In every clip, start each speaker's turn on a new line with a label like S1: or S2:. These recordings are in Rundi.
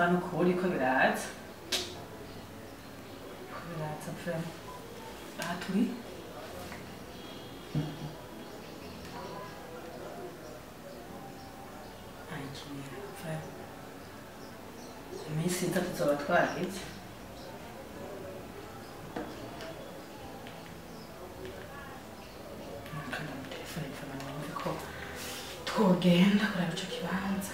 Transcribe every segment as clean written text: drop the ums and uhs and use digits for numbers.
S1: N'ukuri ko biraza. Ko biraza vraiment. Aha turi. Ayikinira vraiment. Iminsi itatu tuzoba twaheze. Kandi telefone mfana numve ko twogenda kuraba ico kibanza.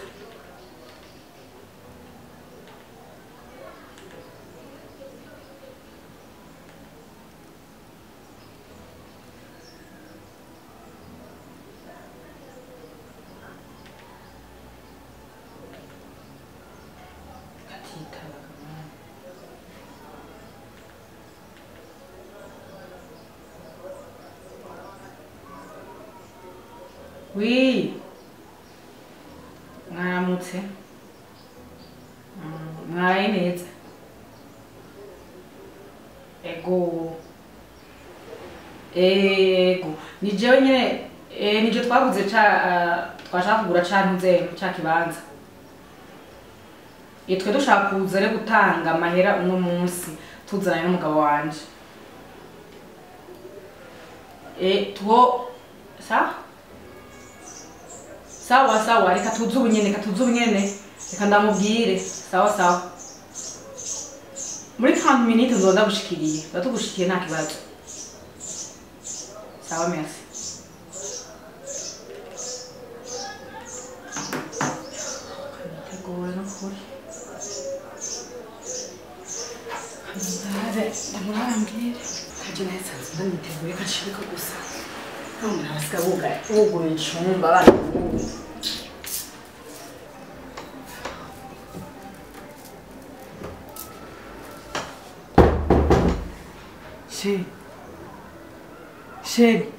S1: Katitaba kamana. Oui. Mwaramutse. Mwaraye neza. Ego. Ego. Ni jewe nyene nije twaguze ca twashaka kugura ca ntuze ca kibanza. Twe dushaka kuza rero gutanga amahera uno munsi tuzananye n'umugabo wanje. Two sa? Sawa sawa, reka tuze ubunyene, reka tuze ubunyene. Reka ndamubwire. Sawa sawa. Muri 30 minutes nzoba ndagushikiriye. Ndatugushikiye nta kibazo. Sawa, merci. Ndateguwe n'ukuri. Ndabe, ndamurambwire. Kaje nasanze ndaniteguye kashiriko gusa. None abasiga bugaye. Buguruye icumba abana bubu. Chérie. Chérie.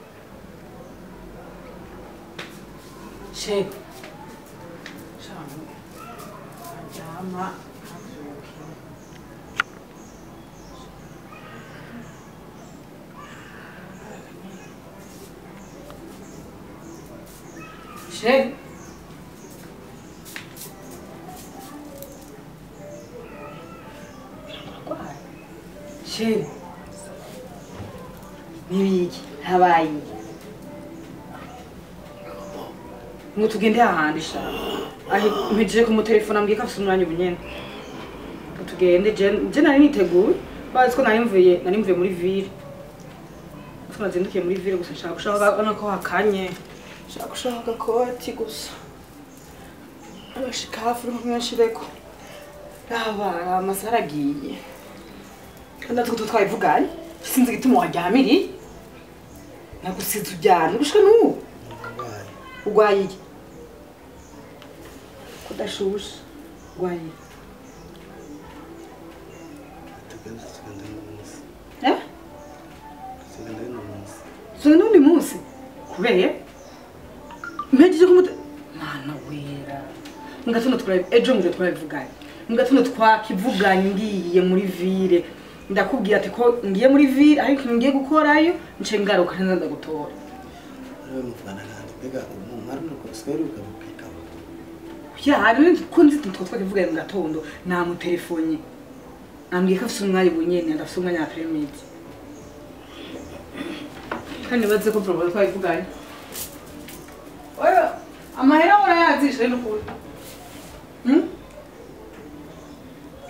S1: Chérie. Aryama avyuke. Chérie. Chérie. Nibiki habaye ngo tugende ahandi sha ahe mpejeje kumutelefona mbwiye ko afise umwanya ubunyene ngo tugende je nari niteguye bazi ko nari mvuye muri ville ko nazindukiye muri ville gusa nshaka gushaka ubona ko hakanye nshaka gushaka agakoti gusa agashikafu nshireko raba amasaha aragiye kandi natwe twabivuganye sinzi igituma waryamiriye nagusize uryamye gushika n'ubu urwaye iki kudashusha urwaye iki
S2: tugende n'umunsi tugende n'umunsi
S1: tugende n'undi munsi kubera mpejeje kumute mana wera mu gatondo ejo mu twabivuganye mu gatondo twakivuganye ngiye muri ville ndakubwira ati ko ngiye muri ville ariko ngiye gukorayo nce ngaruka nza ndagutora.
S2: Rero muvugana nande mbega umwari nuko sigaye ukabupika.
S1: Ya hari ko nzi twakivuganye mu gatondo namutelefone ambwiye ko afise umwanya bunyene ndafise umwanya wa après-midi. Kandi baze ko probo twabivuganye. Oya amahera urayazishe n'ukuri.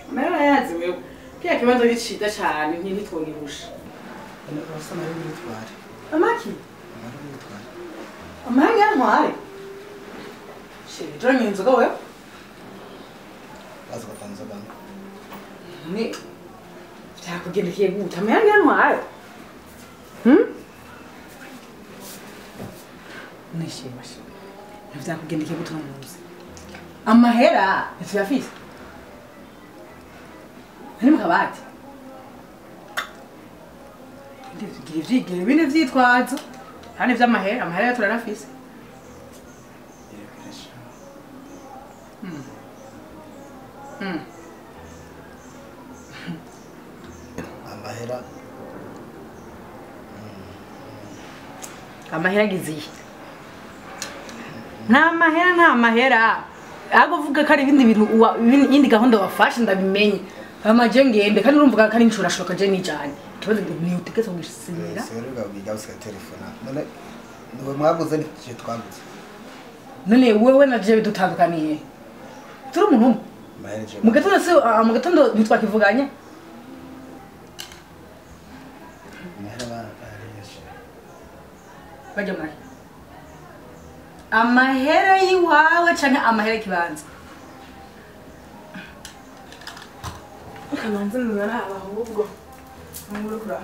S1: Amahera urayazi wewe. Kiya kibanza ni ciza cyane ntitwogihusha. Amaki? Amahera yantware. Sheri, turanywa inzoga wewe?
S2: Baza batanze abantu.
S1: Ni vyakugendekeye gute? Amahera yantware. Nishima shi. Vyakugendekeye gute uno munsi? Amahera ntituyafise. Ari mu kabati. Ndigira ivyigire bine vyitwazo. Hane vy'amahera, amahera turanafise.
S2: Amahera.
S1: Amahera agize iki? Nta mahera, nta mahera. Ahubwo vuga ko ari ibindi bintu iyindi gahunda wafashe ndabimenye. Hama je ngende kandi urumva ko ari inshuro ashoka je nijanye. Ikibazo ni utegetse kugisimira.
S2: Seruga ubiga usigaye telefona. None niwe mwaguze ni twaguze.
S1: None wewe na je bidutandukaniye. Turi umuntu umwe. Mu gatondo se mu gatondo ntitwakivuganye. Bajya mari. Amahera yiwawe canke amahera y'ikibanza. Kamanze nzaraba ahubwo. Ngure kura.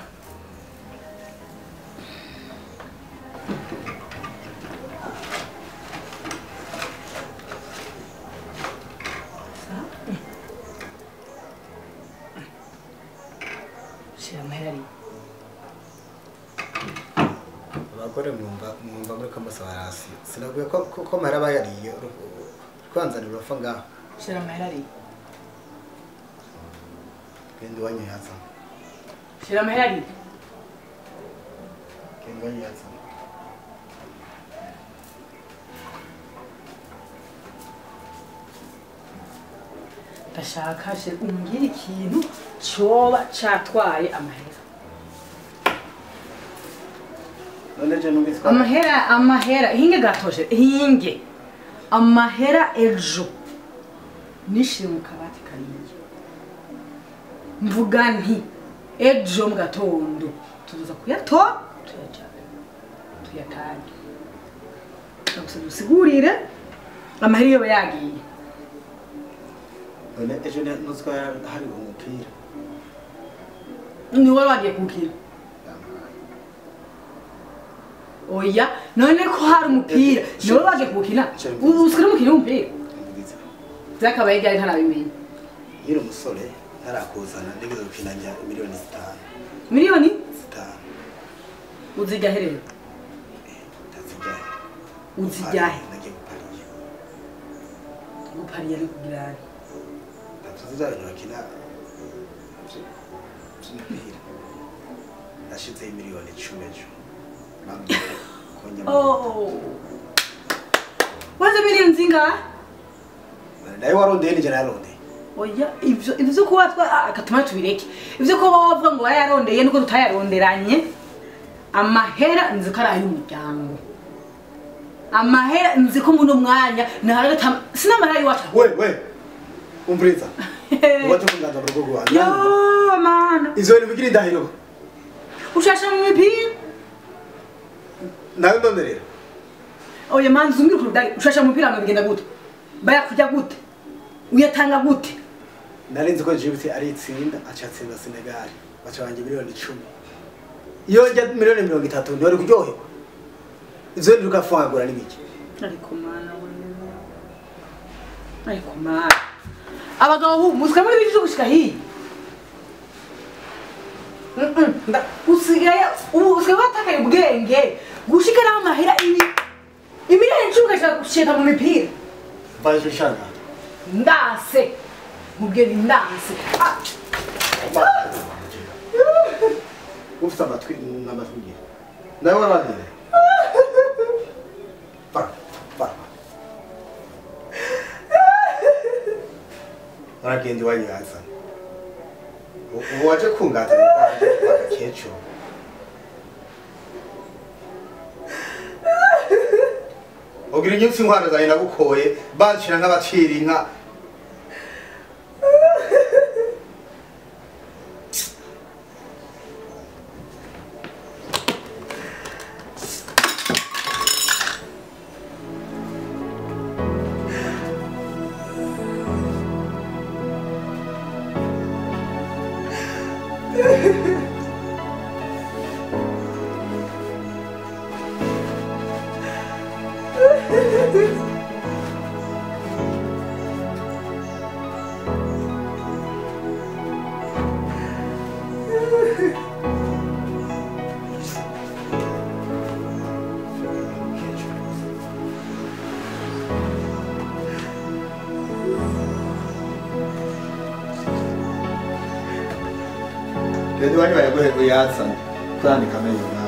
S1: Shira amahera ari.
S2: Abagore mwumva muri ko hasi. Sinaguye ko amahera bayariye kwanzanira urufa ngaho.
S1: Shira amahera ari.
S2: Genda iwanyu yazana.
S1: Shira amahera ari.
S2: Genda iwanyu yazana.
S1: Ndashaka umbwire ikintu coba catwaye amahera. Amahera amahera hinge gatoshe hinge amahera ejo nishire mu kabati kariye mvuga nti ejo mu gatondo tuzoza kuyatora tuyajane tuyatange ndagusaba usigurire amahera iyo yagiye.
S2: None ejo nuzwa hari umupira
S1: ni wowe wagiye kuwukina. Oya none ko hari umupira niwe waje kuwukina usikira umukino w'umupira byakabaye ryari ntarabimenya.
S2: Nkiri umusore ntarakuzana ndigeze gukina njya miliyoni 5.
S1: Miliyoni
S2: 5
S1: uzijya herero?
S2: Ndazijya.
S1: Uzijya he?
S2: Nagiye gupariya.
S1: Gupariya ni kugira nti?
S2: Ndazijya abantu bakina umupira. Nashizeho miliyoni 10 ejo.
S1: Oh. Waze miliyoni zingahe?
S2: Nawe warondeye nije narondeye.
S1: Oya ivyo kuba akatuma tubireke. Ivyo kuba wavuga ngo warayarondeye nuko tutayaronderanye. Amahera nzi ko ari ay'umuryango. Amahera nzi ko muno mwanya naharagata sinamahera yiwacu.
S2: We umviriza. Waje kunganza mu rugo rwanjye.
S1: Yo mana.
S2: Izo bintu bigira indahiro.
S1: Ushasha mu mipira?
S2: Nawe ndonderera.
S1: Oya manzi umbwira ukuntu byari ushasha mu mupira ngo bigenda gute? Bayakujya gute? Uyatanga gute?
S2: Narinzi ko Djibouti ari itsinda acatsinda Senegal baca banje miliyoni 10. Iyo njya miliyoni 30 ntiwari kuryoherwa. Ivyo bintu ugafungagura n'ibiki?
S1: Ariko mana we. Ariko mana. Abagabo ubu musika muri bije gushika hiyi. Usigaye usigaye watakaye ubwenge gushika naho amahera ibi imiliyoni 10 ugashaka gushika mu mipira.
S2: Baje shaka.
S1: Ndase. Mubwire ndase.
S2: Ufite amatwi n'amatwi ngira. Nawe warandire. Para. Waragenda iwanyu yazana. Ubu waje kungaza agakecuru. Ugira inyutsi inkwano zanjye nagukoye banshira nk'abacira inka. Rero iwanyu bayaguhe uyazana kurandika amenyo.